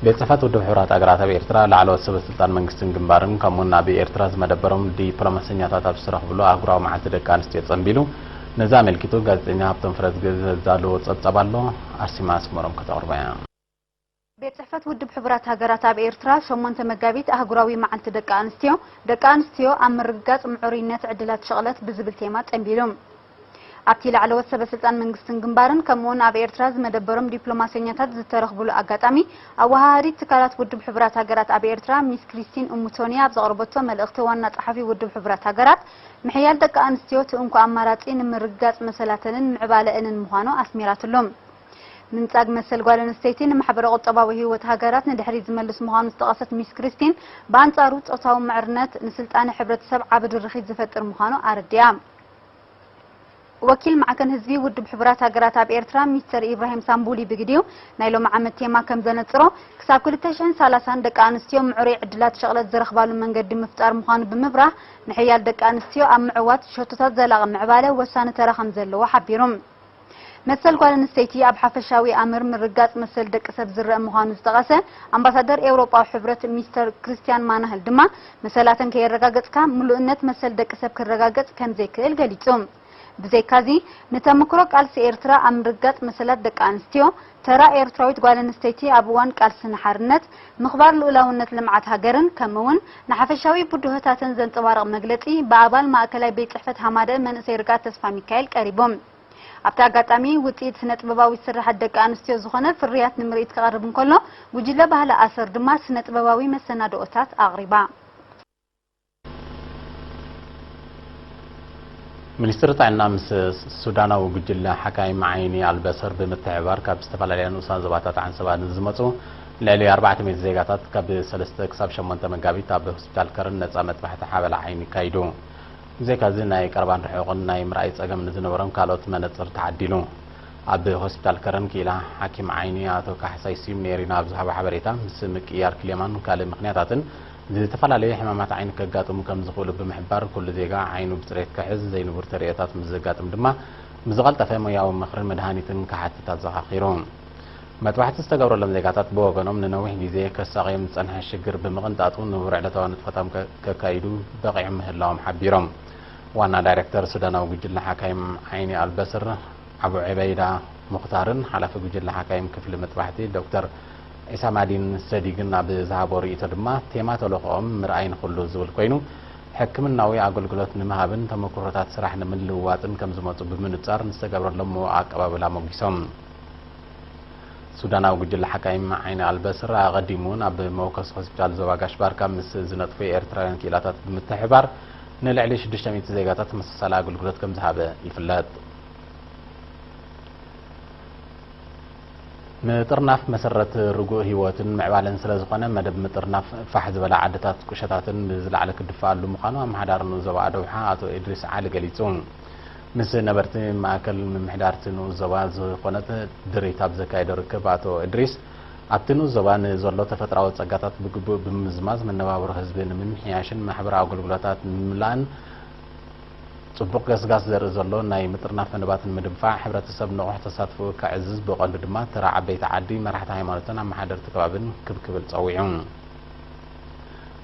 ቤት ጽሕፈት ውድብ ሕቡራት ሃገራት ኣብ ኤርትራ ላዕለዎት ሰበ ስልጣን መንግስትን ግንባርን ከምኡውን ኣብ ኤርትራ ዝመደበሮም ዲፕሎማሰኛታት ኣብ ዝተረኽብሉ ኣህጉራዊ መዓልቲ ደቂ ኣንስትዮ ጸንቢሉ። ነዚ ኣመልኪቱ ጋዜጠኛ ሃብቶም ፍረዝጊ ዘዳለዎ ጸብጻብ ኣሎ። ኣርሲማ ኣስመሮም ከተቕርቦ እያ። ቤት ጽሕፈት ውድብ ሕቡራት ሃገራት ኣብ ኤርትራ ሸሞንተ መጋቢት ኣህጉራዊ መዓልቲ ደቂ ኣንስትዮ፣ ደቂ ኣንስትዮ ኣብ ምርግጋጽ ምዕሩይነት ዕድላት ሸቕለት ብዝብል ቴማ ጸንቢሉ። ኣብቲ ላዕለዎት ሰበ ስልጣን መንግስትን ግንባርን ከምኡውን ኣብ ኤርትራ ዝመደበሮም ዲፕሎማሰኛታት ዝተረኽብሉ ኣጋጣሚ፣ ኣወሃሃዲት ትካላት ውድብ ሕቡራት ሃገራት ኣብ ኤርትራ ሚስ ክሪስቲን እሙቶኒ ኣብ ዘቕረበቶ መልእኽቲ፣ ዋና ጸሓፊ ውድብ ሕቡራት ሃገራት፣ ምሕያል ደቂ ኣንስትዮ እቲ እንኮ ኣማራጺ ንምርግጋጽ መሰላተንን ምዕባለአንን ምዃኑ ኣስሚራትሉ። ምንጻግ መሰል ጓል ኣንስተይቲ ንማሕበረ ቁጠባዊ ህይወት ሃገራት ንድሕሪት ዝመልስ ምዃኑ ዝጠቐሰት ሚስ ክሪስቲን፣ ብኣንጻሩ ጾታዊ ምዕርነት ንስልጣነ ሕብረተሰብ ዓቢ ድርኺት ዝፈጥር ምዃኑ ኣረዲኣ። ወኪል ማዕከን ህዝቢ ውድብ ሕቡራት ሃገራት ኣብ ኤርትራ ሚስተር ኢብራሂም ሳምቡሊ ብግዲኡ፣ ናይ ሎሚ ዓመት ቴማ ከም ዘነጽሮ፣ ክሳብ ክልተ ሽሕን ሰላሳን ደቂ ኣንስትዮ ምዕሩይ ዕድላት ሸቕለት ዝረኽባሉ መንገዲ ምፍጣር ምዃኑ ብምብራህ፣ ምሕያል ደቂ ኣንስትዮ ኣብ ምዕዋት ሸቶታት ዘላቒ ምዕባለ ወሳኒ ተራ ከም ዘለዎ ሓቢሩ። መሰል ጓል ኣንስተይቲ ኣብ ሓፈሻዊ ኣምር ምርጋጽ መሰል ደቂ ሰብ ዝረአ ምዃኑ ዝጠቐሰ ኣምባሳደር ኤውሮጳዊ ሕብረት ሚስተር ክሪስቲያን ማናህል ድማ፣ መሰላተን ከየረጋገጽካ ምሉእነት መሰል ደቂ ሰብ ክረጋገጽ ከም ዘይክእል ገሊጹ። ብዘይካዚ፣ ንተመክሮ ቃልሲ ኤርትራ ኣብ ምርጋጽ መሰላት ደቂ ኣንስትዮ፣ ተራ ኤርትራዊት ጓል ኣንስተይቲ ኣብ እዋን ቃልሲ ንሓርነት፣ ምኽባር ልኡላውነት ልምዓት ሃገርን ከምኡውን ንሓፈሻዊ ብድሆታተን ዘንጸባርቕ መግለጺ ብኣባል ማእከላይ ቤት ጽሕፈት ሃማደእ መንእሰይ ርግኣት ተስፋሚካኤል ቀሪቡ። ኣብቲ ኣጋጣሚ፣ ውጽኢት ስነ-ጥበባዊ ስርሓት ደቂ ኣንስትዮ ዝኾነ ፍርያት ንምርኢት ክቐርብ እንከሎ፣ ጉጅለ ባህሊ ኣሰር ድማ ስነ-ጥበባዊ መሰናድኦታት ኣቕሪባ። ሚኒስትሪ ጥዕና ምስ ሱዳናዊ ጉጅለ ሓካይም ዓይኒ ኣልበሰር ብምትሕብባር፣ ካብ ዝተፈላለያ ንኡሳን ዞባታት ዓንሰባ ንዝመጹ ልዕሊ ኣርባዕተ ሚእቲ ዜጋታት ካብ ሰለስተ ክሳብ ሸሞንተ መጋቢት ኣብ ሆስፒታል ከረን ነጻ መጥባሕቲ ሓበላ ዓይኒ ኣካይዱ። ብዘይካዚ፣ ናይ ቀረባን ርሑቕን ናይ ምርኣይ ጸገም ንዝነበሮም ካልኦት መነጽር ተዓዲሉ። ኣብ ሆስፒታል ከረን ክኢላ ሓኪም ዓይኒ ኣቶ ካሕሳይ ስዩም ኔሪና ኣብ ዝሃቦ ሓበሬታ፣ ምስ ምቅያር ክሌማን ካልእ ምኽንያታትን ዝተፈላለዩ ሕማማት ዓይኒ ከጋጥሙ ከም ዝኽእሉ ብምሕባር፣ ኩሉ ዜጋ ዓይኑ ብጽሬት ክሕዝ፣ ዘይንቡር ተርእዮታት ምስ ዘጋጥም ድማ ብዝቐልጠፈ ሞያዊ ምኽርን መድሃኒትን ክሓትት ኣዘኻኺሩ። መጥባሕቲ ዝተገብረሎም ዜጋታት ብወገኖም፣ ንነዊሕ ግዜ ከሳቕዮም ዝጸንሐ ሽግር ብምቕንጣጡ፣ ንቡር ዕለታዊ ንጥፈታም ከ-፣ ከካይዱ በቒዖም ምህላዎም ሓቢሮም። ዋና ዳይሬክተር ሱዳናዊ ጉጅለ ሓካይም ዓይኒ ኣልበስር፣ ዓቡ ዑበይዳ ሙኽታርን፣ ሓላፊ ጉጅለ ሓካይም ክፍሊ መጥባሕቲ ዶክተር ዒሳማዲን ሰዲግን ኣብ ዝሃቦ ርእይቶ ድማ፣ ቴማ ተልእኾኦም ምርኣይ ንኹሉ ዝብል ኮይኑ፣ ሕክምናዊ ኣገልግሎት ንምሃብን ተመኩሮታት ስራሕ ንምልውዋጥን ከም ዝመጹ ብምንጻር፣ ንዝተገብረሎም ምዉቕ ኣቀባብላ ኣሞጊሶም። ሱዳናዊ ጉጅለ ሓካይም ዓይኒ ኣልበስር፣ ኣቐዲሙ እውን ኣብ መወከሲ ሆስፒታል ዞባ ጋሽ ባርካ ምስ ዝነጥፉ ኤርትራውያን ክኢላታት ብምትሕብባር፣ ንልዕሊ ሽዱሽተ ሚእቲ ዜጋታት ተመሳሳሊ ኣገልግሎት ከም ዝሃበ ይፍለጥ። ምጥርናፍ መሰረት ርጉእ ህይወትን ምዕባለን ስለ ዝኾነ፣ መደብ ምጥርናፍ ፋሕ ዝበላ ዓድታት ቁሸታትን ብዝለዓለ ክድፈኣሉ ምዃኑ ኣመሓዳሪ ንኡስ ዞባ ኣደውሓ ኣቶ እድሪስ ዓሊ ገሊጹ። ምስ ነበርቲ ማእከል ምምሕዳር እቲ ንኡስ ዞባ ዝኾነት ድሪት ኣብ ዘካየዶ ርክብ ኣቶ እድሪስ፣ ኣብቲ ንኡስ ዞባ ንዘሎ ተፈጥራዊ ጸጋታት ብግቡእ ብምምዝማዝ፣ መነባብሮ ህዝቢ ንምምሕያሽን ማሕበራዊ ኣገልግሎታት ንምምላእን ጽቡቕ ገስጋስ ዘርኢ ዘሎ ናይ ምጥርናፍ መደባትን ምድንፋዕ፣ ሕብረተሰብ ንቑሕ ተሳትፎኡ ከዕዝዝ፣ ብቐንዱ ድማ ተራ ዓበይቲ ዓዲ፣ መራሕቲ ሃይማኖትን ኣመሓደርቲ ከባብን ክብ ክብል ጸዊዑ።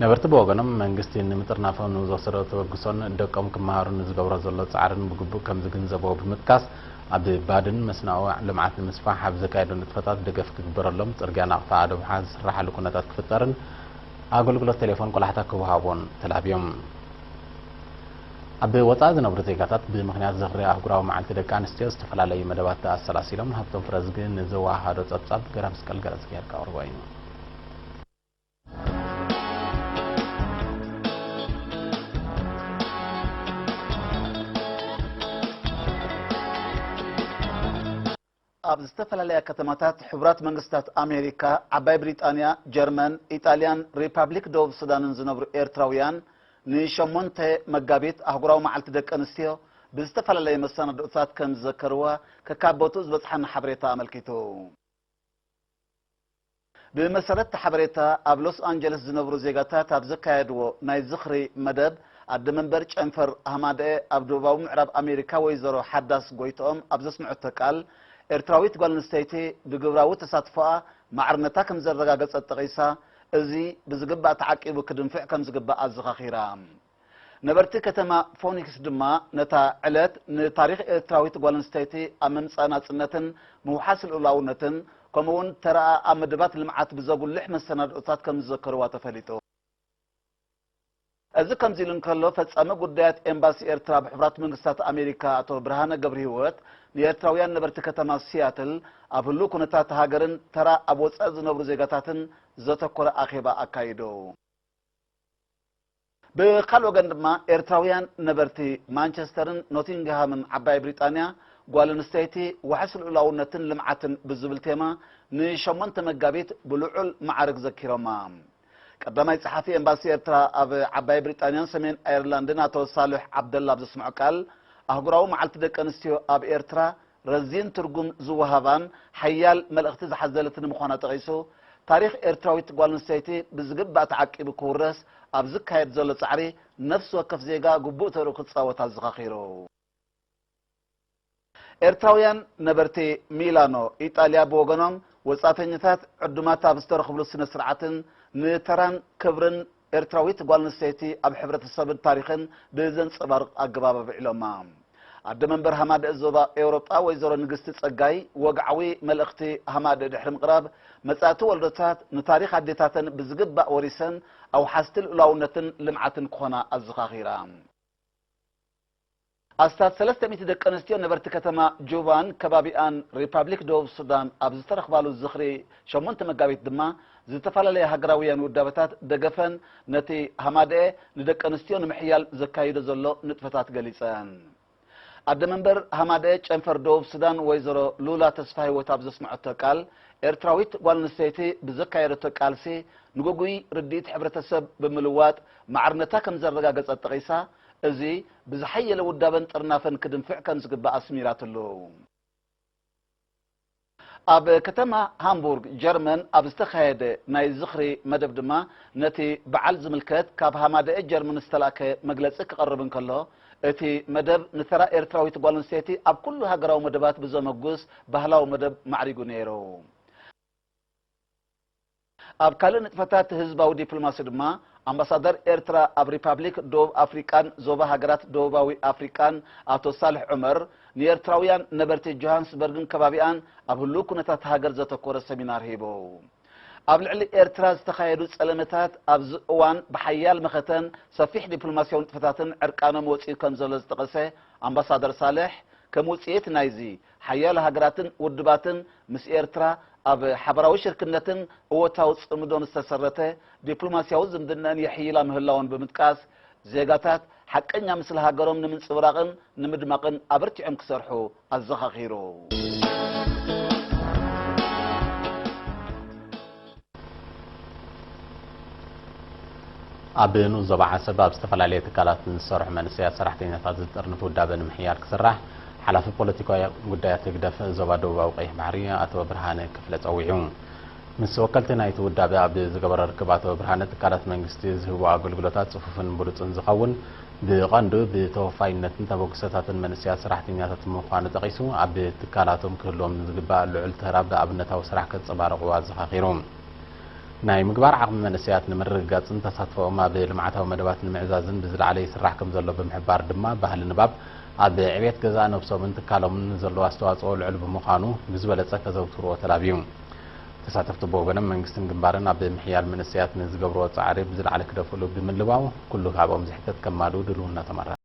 ነበርቲ ብወገኖም፣ መንግስቲ ንምጥርናፎም ንዝወሰዶ ተበግሶን ደቆም ክመሃሩ ንዝገብሮ ዘሎ ጻዕርን ብግቡእ ከም ዝግንዘብዎ ብምጥቃስ፣ ኣብ ባድን መስናኡ ልምዓት ንምስፋሕ ኣብ ዘካየዶ ንጥፈታት ደገፍ ክግበረሎም፣ ጽርግያ ናቕፋ ኣደብሓ ዝስራሓሉ ኩነታት ክፍጠርን ኣገልግሎት ቴሌፎን ቆላሕታ ክወሃቦን ተላብዮም። ኣብ ወጻኢ ዝነብሩ ዜጋታት ብምኽንያት ዝኽሪ ኣህጉራዊ መዓልቲ ደቂ ኣንስትዮ ዝተፈላለዩ መደባት ኣሰላሲሎም። ሃብቶም ፍረዝጊ ንዘወሃሃዶ ጸብጻብ ገረመስቀል ገረዝጊሄር ከቕርቦ እዩ። ኣብ ዝተፈላለያ ከተማታት ሕቡራት መንግስታት ኣሜሪካ፣ ዓባይ ብሪጣንያ፣ ጀርመን፣ ኢጣልያን ሪፓብሊክ ደቡብ ሱዳንን ዝነብሩ ኤርትራውያን፣ ንሸሞንተ መጋቢት ኣህጉራዊ መዓልቲ ደቂ ኣንስትዮ ብዝተፈላለየ መሰናድኦታት ከም ዝዘከርዋ ከካብ ቦትኡ ዝበጽሓና ሓበሬታ ኣመልኪቱ። ብመሰረት እቲ ሓበሬታ፣ ኣብ ሎስ ኣንጀለስ ዝነብሩ ዜጋታት ኣብ ዘካየድዎ ናይ ዝኽሪ መደብ፣ ኣደ መንበር ጨንፈር ኣህማደኤ ኣብ ደቡባዊ ምዕራብ ኣሜሪካ ወይዘሮ ሓዳስ ጎይትኦም ኣብ ዘስምዐቶ ቃል፣ ኤርትራዊት ጓል ኣንስተይቲ ብግብራዊ ተሳትፎኣ ማዕርነታ ከም ዘረጋገጸት ጠቒሳ፣ እዚ ብዝግባእ ተዓቂቡ ክድንፍዕ ከም ዝግባእ ኣዘኻኺራ። ነበርቲ ከተማ ፎኒክስ ድማ ነታ ዕለት ንታሪኽ ኤርትራዊት ጓል ኣንስተይቲ ኣብ ምምጻእ ናጽነትን ምውሓስ ልኡላውነትን፣ ከምኡ'ውን ተራኣ ኣብ መደባት ልምዓት ብዘጉልሕ መሰናድኦታት ከም ዝዘከርዋ ተፈሊጡ። እዚ ከምዚ ኢሉ እንከሎ፣ ፈጻሚ ጉዳያት ኤምባሲ ኤርትራ ኣብ ሕቡራት መንግስታት ኣሜሪካ ኣቶ ብርሃነ ገብረሂወት ንኤርትራውያን ነበርቲ ከተማ ሲያትል ኣብ ህሉው ኩነታት ሃገርን ተራ ኣብ ወጻኢ ዝነብሩ ዜጋታትን ዘተኮረ ኣኼባ ኣካይዱ። ብኻልእ ወገን ድማ፣ ኤርትራውያን ነበርቲ ማንቸስተርን ኖቲንግሃምን ዓባይ ብሪጣንያ፣ ጓል ኣንስተይቲ፣ ዋሕስ ልኡላውነትን ልምዓትን ብዝብል ቴማ ንሸሞንተ መጋቢት ብልዑል ማዕርግ ዘኪሮማ። ቀዳማይ ጸሓፊ ኤምባሲ ኤርትራ ኣብ ዓባይ ብሪጣንያን ሰሜን ኣየርላንድን ኣቶ ሳልሕ ዓብደላ ኣብ ዘስምዖ ቃል፣ ኣህጉራዊ መዓልቲ ደቂ ኣንስትዮ ኣብ ኤርትራ ረዚን ትርጉም ዝወሃባን ሓያል መልእኽቲ ዝሓዘለትን ምዃና ጠቒሱ፣ ታሪኽ ኤርትራዊት ጓል ኣንስተይቲ ብዝግባእ ተዓቂቡ ክውረስ ኣብ ዝካየድ ዘሎ ጻዕሪ፣ ነፍሲ ወከፍ ዜጋ ግቡእ ተርኡ ክጻወት ኣዘኻኺሩ። ኤርትራውያን ነበርቲ ሚላኖ፣ ኢጣልያ ብወገኖም፣ ወጻእተኛታት ዕዱማት ኣብ ዝተረኽብሉ ስነ ስርዓትን ንተራን ክብርን ኤርትራዊት ጓል ኣንስተይቲ ኣብ ሕብረተሰብን ታሪኽን ብዘንጸባርቕ ኣገባብ ኣብዒሎማ። ኣደ መንበር ሃማደእ ዞባ ኤውሮጳ ወይዘሮ ንግስቲ ጸጋይ፣ ወግዓዊ መልእኽቲ ሃማደእ ድሕሪ ምቕራብ፣ መጻእቲ ወለዶታት ንታሪኽ ኣዴታተን ብዝግባእ ወሪሰን፣ ኣውሓስቲ ልኡላውነትን ልምዓትን ክኾና ኣዘኻኺራ። ኣስታት ሰለስተ ሚእቲ ደቂ ኣንስትዮ ነበርቲ ከተማ ጁባን ከባቢኣን ሪፓብሊክ ደቡብ ሱዳን ኣብ ዝተረኽባሉ ዝኽሪ ሸሞንተ መጋቢት ድማ፣ ዝተፈላለያ ሃገራውያን ውዳበታት ደገፈን ነቲ ሃማደኤ ንደቂ ኣንስትዮ ንምሕያል ዘካይዶ ዘሎ ንጥፈታት ገሊጸን። ኣደ መንበር ሃማደኤ ጨንፈር ደቡብ ሱዳን ወይዘሮ ሉላ ተስፋ ህይወት ኣብ ዘስምዐቶ ቃል፣ ኤርትራዊት ጓል ኣንስተይቲ ብዘካየደቶ ቃልሲ ንግጉይ ርድኢት ሕብረተሰብ ብምልዋጥ ማዕርነታ ከም ዘረጋገጸት ጠቒሳ፣ እዚ ብዝሓየለ ውዳበን ጥርናፈን ክድንፍዕ ከም ዝግባእ ኣስሚራትሉ። ኣብ ከተማ ሃምቡርግ ጀርመን ኣብ ዝተኻየደ ናይ ዝኽሪ መደብ ድማ፣ ነቲ በዓል ዝምልከት ካብ ሃማደኤ ጀርመን ዝተላእከ መግለጺ ክቐርብ እንከሎ፣ እቲ መደብ ንተራ ኤርትራዊት ጓል ኣንስተይቲ ኣብ ኩሉ ሃገራዊ መደባት ብዘመጉስ ባህላዊ መደብ ማዕሪጉ ነይሩ። ኣብ ካልእ ንጥፈታት ህዝባዊ ዲፕሎማሲ ድማ፣ ኣምባሳደር ኤርትራ ኣብ ሪፓብሊክ ደቡብ ኣፍሪቃን ዞባ ሃገራት ደቡባዊ ኣፍሪቃን ኣቶ ሳልሕ ዑመር፣ ንኤርትራውያን ነበርቲ ጆሃንስበርግን ከባቢኣን ኣብ ህሉው ኩነታት ሃገር ዘተኮረ ሰሚናር ሂቡ። ኣብ ልዕሊ ኤርትራ ዝተኻየዱ ጸለመታት ኣብዚ እዋን ብሓያል መኸተን ሰፊሕ ዲፕሎማስያዊ ንጥፈታትን ዕርቃኖም ወጺኡ ከም ዘሎ ዝጠቐሰ ኣምባሳደር ሳልሕ፣ ከም ውጽኢት ናይዚ፣ ሓያሎ ሃገራትን ውድባትን ምስ ኤርትራ ኣብ ሓበራዊ ሽርክነትን እወታዊ ጽምዶን ዝተሰረተ ዲፕሎማስያዊ ዝምድናን የሕይላ ምህላወን ብምጥቃስ፣ ዜጋታት ሓቀኛ ምስሊ ሃገሮም ንምንጽብራቕን ንምድማቕን ኣበርቲዖም ክሰርሑ ኣዘኻኺሩ። ኣብ ንኡስ ዞባ ዓሰብ ኣብ ዝተፈላለየ ትካላት ንዝሰርሑ መንእሰያት ሰራሕተኛታት ዝጥርንፍ ውዳበ ንምሕያል ክስራሕ፣ ሓላፊ ፖለቲካዊ ጉዳያት ህግደፍ ዞባ ደቡባዊ ቀይሕ ባሕሪ ኣቶ ብርሃነ ክፍለ ጸዊዑ። ምስ ወከልቲ ናይቲ ውዳበ ኣብ ዝገበሮ ርክብ ኣቶ ብርሃነ፣ ትካላት መንግስቲ ዝህቦ ኣገልግሎታት ጽፉፍን ብሉጽን ዝኸውን ብቐንዱ ብተወፋይነትን ተበግሶታትን መንእሰያት ሰራሕተኛታት ምዃኑ ጠቒሱ፣ ኣብ ትካላቶም ክህልዎም ዝግባእ ልዑል ተራ ብኣብነታዊ ስራሕ ከንጸባርቑ ኣዘኻኺሩ። ናይ ምግባር ዓቕሚ መንእሰያት ንምርግጋጽን ተሳትፎኦም ኣብ ልምዓታዊ መደባት ንምዕዛዝን ብዝለዓለ ይስራሕ ከም ዘሎ ብምሕባር ድማ፣ ባህሊ ንባብ ኣብ ዕብየት ገዛእ ነብሶምን ትካሎምን ዘለዎ ኣስተዋጽኦ ልዑል ብምዃኑ፣ ብዝበለጸ ከዘውትርዎ ተላብዩ። ተሳተፍቲ ብወገኖም፣ መንግስትን ግንባርን ኣብ ምሕያል መንእሰያት ንዝገብርዎ ጻዕሪ ብዝለዓለ ክደፍእሉ ብምልባው፣ ኩሉ ካብኦም ዝሕተት ከማልኡ ድልውነቶም ኣረጋጊጾም።